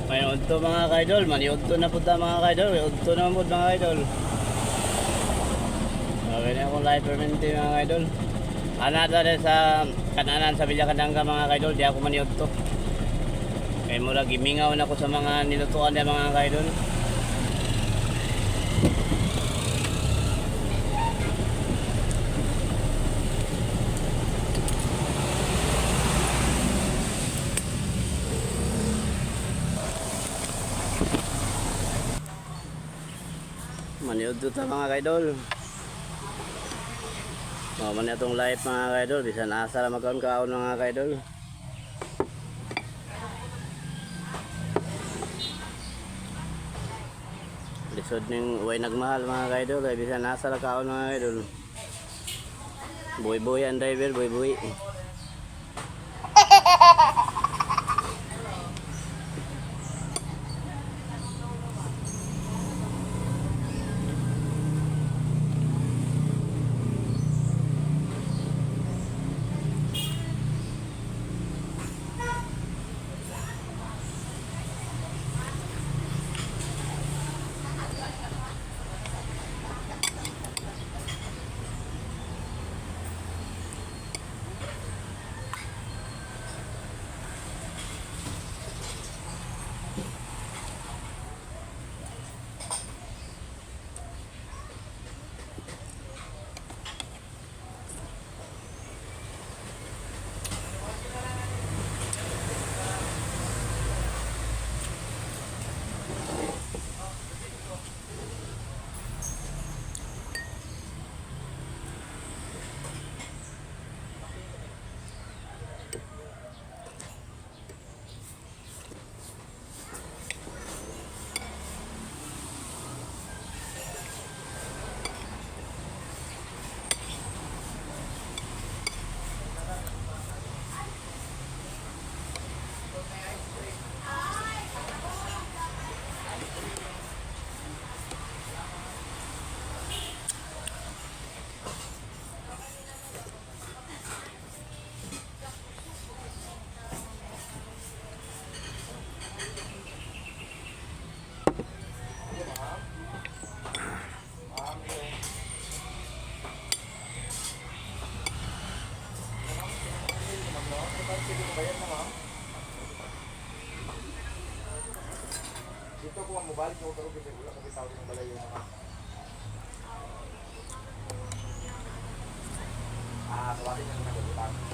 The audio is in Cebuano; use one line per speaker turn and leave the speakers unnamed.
May udto, mga kaidol, maniudto na pud ta, mga kaidol, may udto na pud, mga kaidol. Okay na akong live permanente, mga kaidol. Ana ta rin sa kananan sa Villa Candanga, mga kaidol, di ako maniudto. Kay mura gimingaw na ko sa mga nilutuan niya, mga kaidol. Maniudto ta, mga kaidol. Mao man atong live, mga kaidol, bisan asa ra magkaon kaon, mga kaidol. Lisod ning way nagmahal, mga kaidol, ay bisan asa ra kaon, mga kaidol. Buhi-buhi ang driver, buhi-buhi.
Dito ko ang mobile ko pero kasi wala ko bitaw ng balay yung mga. Ah, tawagin niya na nagutang.